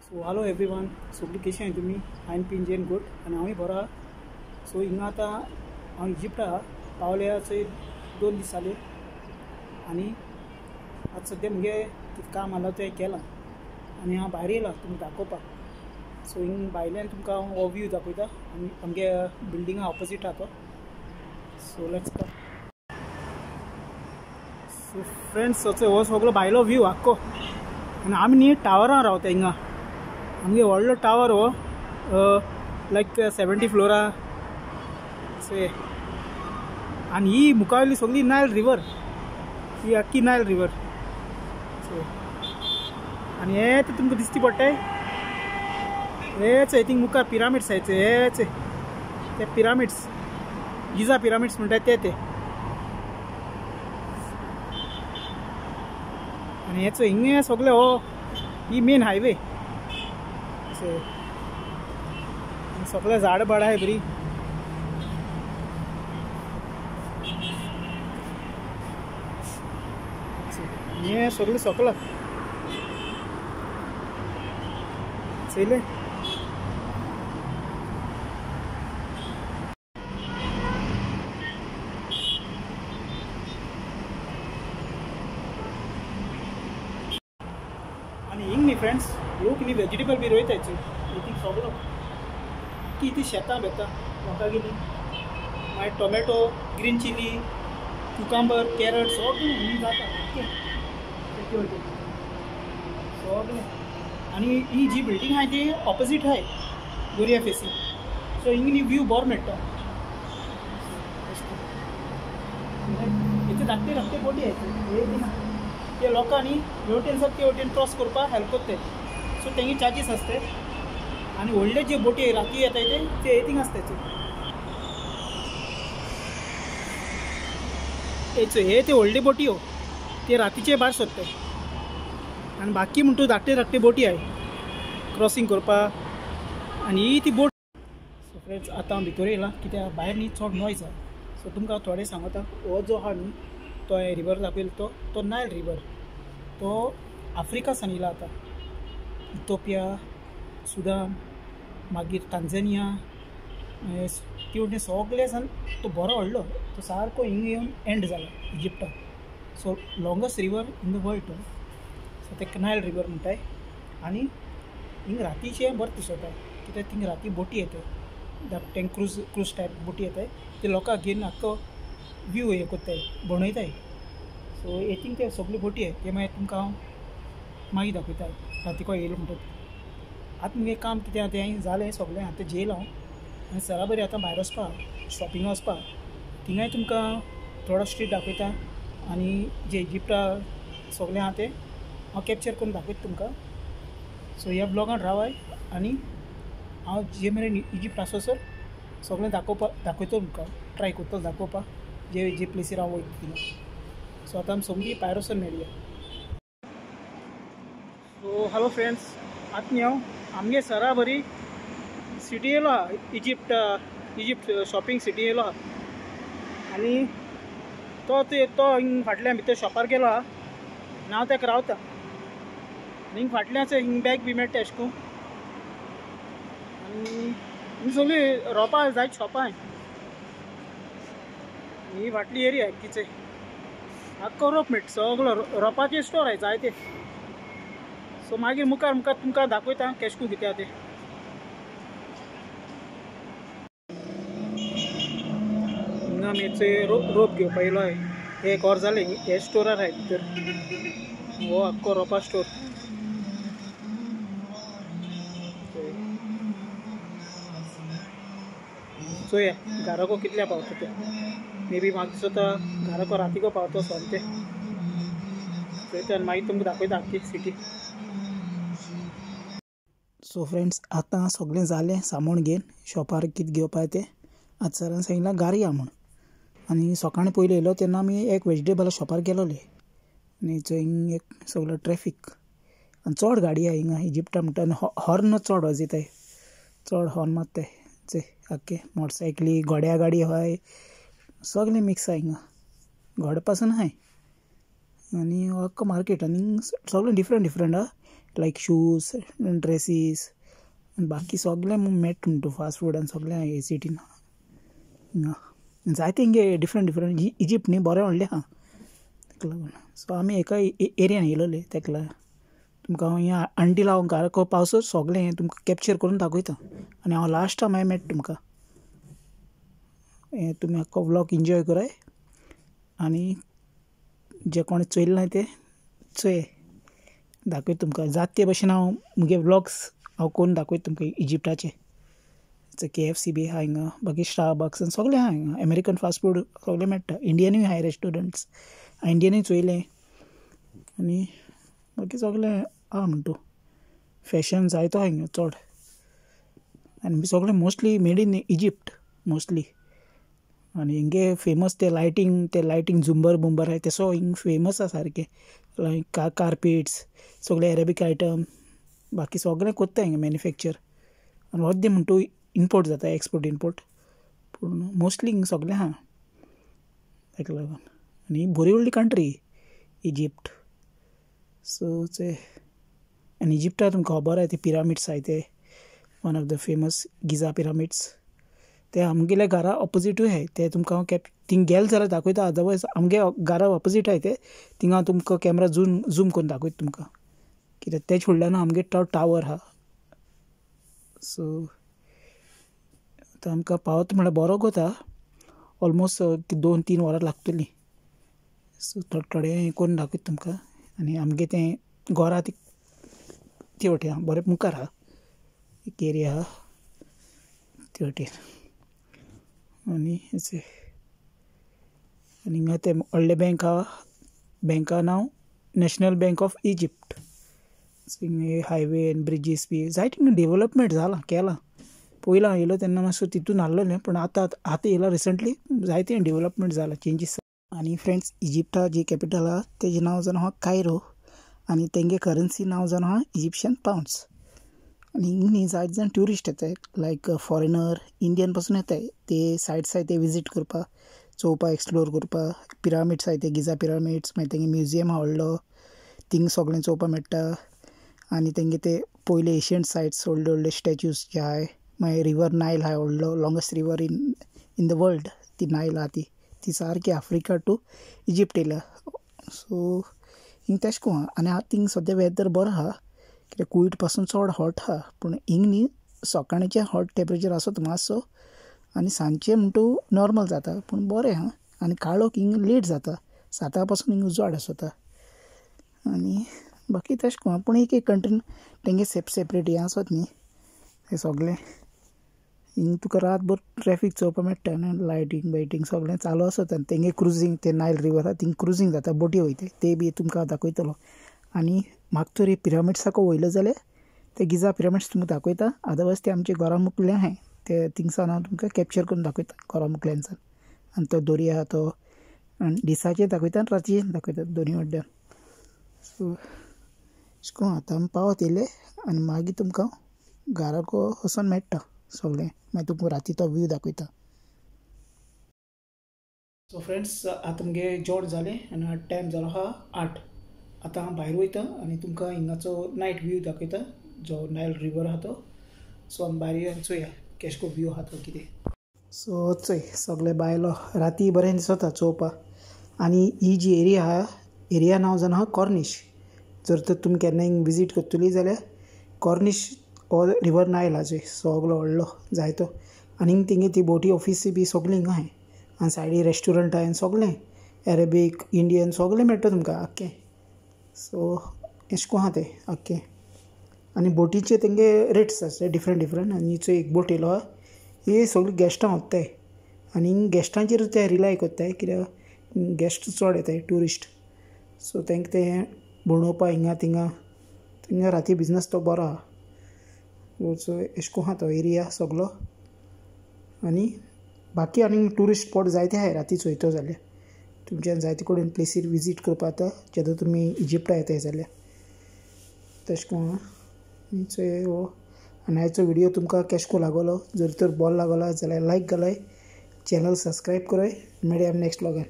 So hello everyone, सगळीं कशी आहाय तुमी? हांवें पिंजेन गुड आनी हांवूय बरो आहा. सो हिंगा आतां हांव इजिप्टा पावल्या चोय 2 दीस जाले आनी आतां सद्या मुगे कितें काम आसलें तें केलां आनी हांव भायर येयलां तुमकां दाखोवपाक. सो हिंग भायल्यान तुमकां हांव हो व्यू दाखयता आनी आमगे बिल्डिंगा ऑपोजीट आहा तो. So let's go. So friends, हो सगळो भायलो व्यू आख्खो आनी आमी न्ही टावरान रावता हिंगा. आमगे व्हडलो टावर हो लायक 70 फ्लोरा. सो आनी ही मुखावयली सगळी नायल रिवर, ही आख्खी नायल रिवर. सो आनी हे ते तुमकां दिसती पडटाय हेच थिंग मुखार पिरामिड्स आहाय, हेच ते पिरामिड्स, गिजा पिरामिड्स म्हणटाय ते ते. आनी हेचो हिंगे सगळे हो ही मेन हायवे. सो सगळे झाड बाड आहाय बरी. हे सगळें सकला चोयलें. आनी हिंग न्ही फ्रेंड्स, लोक न्ही वेजिटेबल बी रोयताय थिंग सगळो की ती शेतां बेतां लोकां गेली. मागीर tomato, green chilli, cucumber, carrot सगळें हिंग जाता सगळें. आनी ही जी बिल्डींग आहाय ती ऑपोजीट आहाय दर्या फेसींग. सो हिंग न्ही व्यू बरो मेळटा. इतले धाकटे धाकटे बोटी आहाय ते लोकांनी हे वटेन सावन ते वटेन क्रॉस करपाक हेल्प करताय. सो तेंगे चार्जीस आसताय आनी व्हडले जे बोटी राती येताय ते थिंग आसताय. हे ते व्हडले बोटी हो ते रातीचे भायर सरताय आनी बाकी म्हणटू धाकटे धाकटे बोटी आहाय क्रॉसिंग करपाक. आनी ही ती बोट. सो फ्रेंड्स, आतां हांव भितर येयलां कित्याक भायर न्ही चड नॉयज आहा. सो तुमकां हांव थोडें सांगता. हो जो आहा न्ही तो रिवर दाखयलो तो तो नायल रिवर, तो आफ्रिका सान येयला आतां. इथोपिया, सुदान, मागीर तांजानिया, ती वटेन सगळे सान तो बरो व्हडलो तो सारको हिंग येवन एंड जाला इजिप्टाक. So longest river in the world तो. सो ते नायल रिवर म्हणटाय. आनी हिंग रातीचें बरें दिसता कित्याक थिंग राती बोटी येताय, धाकटे क्रूज क्रूज टायप बोटी येताय, ते लोकांक घेवन आख्खो व्यू हे करताय, भोंवडायताय. सो हे थिंग ते सगळ्यो बोटी आहाय ते मागीर तुमकां हांव मागीर दाखयता रातीको येयलो म्हणटा. आतां मुगे काम कितें आहा तें जालें सगळें, आतां जेयलां हांव आनी सरा बरी आतां भायर वचपा, शॉपिंगा वचपा. थिंगाय तुमकां थोडो स्ट्रीट दाखयता आनी जे इजिप्टा सगळें आहा तें हांव कॅप्चर करून दाखयता तुमकां. सो ह्या ब्लॉगान रावाय आनी हांव जे मेरेन इजिप्ट आसोसर सगळें दाखोवपा दाखयतो तुमकां, ट्राय करतलो दाखोवपाक जे जे प्लेसीर हांव वयता थिंगा. सो आतां आमी सोमती भायर वचून मेळया. सो हॅलो फ्रेंड्स, आतां न्ही हांव आमगे सरा बरी सिटी येयलो आहा, इजिप्ट इजिप्ट शॉपिंग सिटी येयलो आहा. आनी तो तो हिंग फाटल्यान भितर शॉपार गेलो आहा आनी हांव ताका रावता. आनी हिंग फाटल्यान हिंग बॅग बी मेळटा अशें करून. आनी हिंग सगळीं रोपां जायत शॉपां. ही फाटली एरिया किचे आख्खो रोप मेळटा, सगळो रोपाचे स्टोर आहाय जायते. सो मागीर मुखार मुखार तुमकां दाखयता केशकू कितें आहा तें. हिंगा आमी रोप घेवपा येयलो आहाय. हे एक वर जालें हे स्टोरार आहाय भितर, हो आख्खो रोपा स्टोर. चोया घराको कितल्या पावता ते, मे बी म्हाका दिसता घराको रातीको पावता सोमतें. चोयता आनी मागीर तुमकां दाखयता आख्खी सिटी. सो फ्रेंड्स, आतां सगळें जालें सामान घेवन शॉपार कितें घेवपाक तें. आतां सरान सांगिल्लें घरा या म्हूण. आनी सकाळीं पयलीं येयलो तेन्ना आमी एक वेजिटेबल शॉपार गेलोले आनी थंय एक सगळो ट्रॅफीक आनी चड गाडी आहा हिंगा इजिप्टा म्हणटा. आनी हॉर्न चड वाजयताय, चड हॉर्न मारताय. चोय आख्खे मोटरसायकली, घोड्या गाडी आहाय, सगळें मिक्स आहा हिंगा. घोडे पासून आहाय आनी अख्खो मार्केट आनी सगळें डिफरंट डिफरंट आहा. लायक शूज, ड्रेसीस आनी बाकी सगळें मेळटा म्हणटा फास्ट फूड आनी सगळें हे सिटीन. जायते हिंगे डिफरंट डिफरंट इजिप्ट न्ही बरें व्हडलें आहा तेका लागून. सो आमी एका एरियान येयलोले तेका लागून तुमकां हांव हें अंटील हांव घराक पावसर सगळें हें तुमकां कॅप्चर करून दाखयता आनी हांव लास्टा मागीर मेळटा तुमकां. हें तुमी आख्खो व्लॉग एन्जॉय कराय आनी जे कोणें चोयलें ना तें चोय, दाखयता तुमकां जाता ते भशेन हांव मुगे व्लॉग्स हांव करून दाखयता तुमकां इजिप्टाचे. KFC बी आहा हिंगा, बाकी स्टारबक्स आनी सगळें आहा हिंगा, अमेरिकन फास्ट फूड सगळें मेळटा. इंडियनूय आहाय रेस्टोरंट्स, इंडियनूय चोयलें आनी बाकी सगळें आहा म्हणटू. फॅशन जायतो आहा हिंगा चड आनी सगळें mostly made in Egypt mostly. आनी हिंगे फेमस ते लायटींग झुंबर बुंबर आहाय तेसो हिंग फेमस आहा सारकें. लायक कार्पेट्स सगळे अरेबीक आयटम बाकी सगळें कोत्ता हिंगा मॅन्युफॅक्चर आनी अर्दें म्हणटू इम्पोर्ट जाता, एक्सपोर्ट इम्पोर्ट, पूण मोस्टली हिंग सगळें आहा तेका लागून. आनी बरी व्हडली कंट्री इजिप्ट. सो ते आनी इजिप्टा तुमकां खबर आहा ते पिरामिड्स आहाय ते, one of the famous Giza pyramids. ते आमगेल्या घरा ऑपोजिटूय आहाय, ते तुमकां हांव थिंग गेले जाल्यार दाखयता, अदरवायज आमगे घरा ऑपोजीट आहाय ते, थिंगा हांव तुमकां कॅमरा झूम करून दाखयता तुमकां, कित्याक तेच फुडल्यान आमगे तो टावर आहा. सो आतां आमकां पावत म्हणल्यार बरो कोता, ऑलमोस्ट 2-3 वरां लागतलीं. सो थोडे थोडे हें करून दाखयता तुमकां. आनी आमगे तें घर आहा ते वटेन बरें मुखार आहा, एक एरिया आहा ते वटेन. आनी आनी हिंगा तें व्हडलें बँक आहा, बँका नांव नॅशनल बँक ऑफ इजिप्ट. हिंगा हायवे आनी ब्रिजीस बी जायते डेवलपमेंट जालां केलां. पयलीं हांव येयलो तेन्ना मातसो तितून आहलोलें, पूण आतां आतां येयला रिसंटली जायतें डेवलपमेंट जालां, चेंजीस. आनी फ्रेंड्स, इजिप्टा जी कॅपिटल आहा तेजें नांव जावन आहा कायरो आनी तेंगे करन्सी नांव जावन आहा इजिप्शियन पावंड्स. आनी हिंग न्ही जायते जाण ट्युरिस्ट येताय, लायक फॉरेनर, इंडियन पासून येताय ते सायट्स आहाय ते विजीट करपाक, चोवपाक, एक्सप्लोर करपाक. पिरामिड्स आहाय ते गिजा पिरामिड्स, मागीर तेंगे म्युजियम आहा व्हडलो, थिंग सगळें चोवपाक मेळटा. आनी तेंगे ते पयले एशियन सायट्स व्हडले व्हडले स्टॅच्यूज जे आहाय, मागीर रिवर नायल आहा व्हडलो, longest river in the world, ती नायल आहा ती सारकी आफ्रिका टू इजिप्ट येयल्या. सो हिंग तेश कोन्न आहा. आनी आतां थिंग सद्या वेदर बरो आहा, कित्याक कुवेट पासून चड हॉट आहा, पूण हिंग न्ही सकाळचें हॉट टेम्परेचर आसता मातसो आनी सांजचें म्हणटू नॉर्मल जाता, पूण बरें आहा. आनी काळोख हिंग लेट जाता, 7 पासून हिंग उजवाड आसता. आनी बाकी तेश कोन्न, पूण एक एक कंट्रीन तेंगे सेपरेट हें आसत न्ही तें सगळें. हिंग तुका रातभर ट्रॅफीक चोवपाक मेळटा न्हू, लायटींग बायटींग सगळें चालू आसता. आनी तेंगे क्रुजींग, ते नायल रिवर आहा थिंग क्रुजींग जाता, बोटी वयता, ते बी तुमकां दाखयतलो. आनी म्हाका तर पिरामिड्साक वयलो जाल्यार ते गिजा पिरामिड्स तुमकां दाखयता, अदरवायज ते आमच्या घरा मुखल्यान आहाय ते थिंगसान हांव तुमकां कॅप्चर करून दाखयता घरा मुखल्यानसान. आनी तो दर्या आहा तो आनी दिसाचें दाखयता आनी रातचें दाखयता दोनूय वटेन. सो अशें करून आतां आमी पावत येयले आनी मागीर तुमकां घराक वचोन मेळटा सगळें, मागीर तुमकां राती तो व्यू दाखयता. सो फ्रेंड्स, आतां मुगे जेवण जालें आनी टायम जालो आहा 8. आतां हांव भायर वयता आनी तुमकां हिंगाचो नायट व्यू दाखयता, जो नायल रिवर आहा तो. सो आमी भायर येवन चोया केशको व्यू आहा तो कितें. सो चोय सगळे बायलो राती बरें दिसता चोवपाक. आनी ही जी एरिया आहा, एरिया नांव जावन आहा कॉर्निश. जर तर तुमी केन्ना हिंग विजीट करतली जाल्यार कॉर्निश हो रिवर नायल आहा चोय सगलो व्हडलो जायतो. आनी हिंग तेंगे ती बोटी ऑफिसी बी सगळीं हिंगा आहाय आनी सायडी रेस्टोरंट आहाय आनी सगळें अरेबीक इंडियन सगळें मेळटा तुमकां आख्खें. सो एशें कोन्न आहा तें आख्खें. आनी बोटीचे तेंगे रेट्स आसता डिफरंट डिफरंट. आनी चोय एक बोट येयलो आहा, ही सगळीं गेस्टां व्हरताय आनी गेस्टांचेर ते रिलाय कोत्ताय, कित्याक गेस्ट चड येताय ट्युरिस्ट. सो तेंकां तें भोंवडोवपा हिंगा थिंगा थिंगा राती बिजनस तो बरो आहा. सो एशें कोन्न आहा तो एरिया सगलो. आनी बाकी आनी ट्युरिस्ट स्पॉट जायते आहाय राती चोयतो जाल्यार तुमच्यान जायते कडेन प्लेसीर विजीट करपाक जाता जेन्ना तुमी इजिप्टा येताय जाल्यार. तशें करून चोय हो. आनी आयचो व्हिडियो तुमकां केशको लागलो, जर तर बरो लागलो जाल्यार लायक घालाय, चॅनल सबस्क्रायब कराय. मेळया नेक्स्ट व्लॉगान.